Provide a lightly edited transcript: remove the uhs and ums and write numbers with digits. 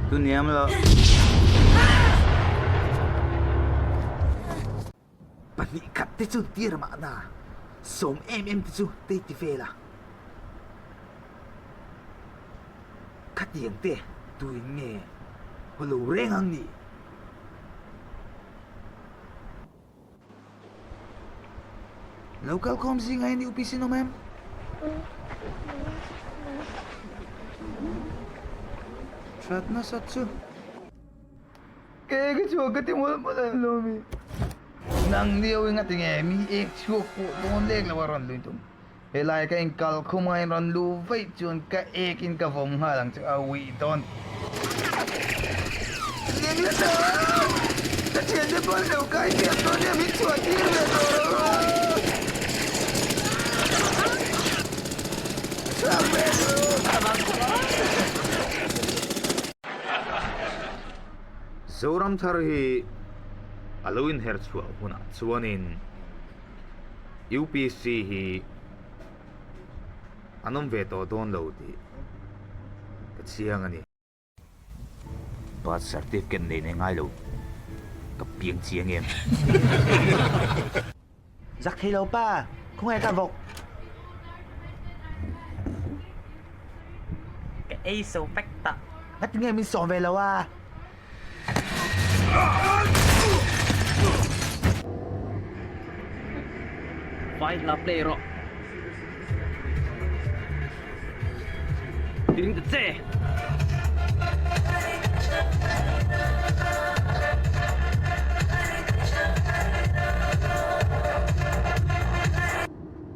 Tu niam lo. Pahnih khat te chu tir mahna, sawm em em te chu tei ti vel a. Khatiang te tuin nge haw lo reng ang ni? Lo kal khawm zingah hian UPC an awm em? That nasat chu. Ke ka chhuak ka ti mawlh mawlh an lo mi. Nang lio i ngati nge mi ek chhuak pawh dawn lek lo a rawn lui tum. Helai ka inkal khum a in rawn luh vaih chuan ka ek in ka vawm nghal ang chu a uih dawn. Ning la ta! Ka thiante pawn lo kai thiam dawn nia min chhuah tir ve tawh lo a! Chhuak ve ru! Zoram thar hi a lo inher chhuah hunah chuanin. UPC hi an awm ve tawh dawn lo tih ka chiang a ni. Birth certificate nei nei ngai lo ka piang chiang em. Zak thei lo pa, khawngaih ka vawk. Ka ei so vek ta. Ngatinge min sawm ve lo a? Vai hla play rawh. Ding ta che.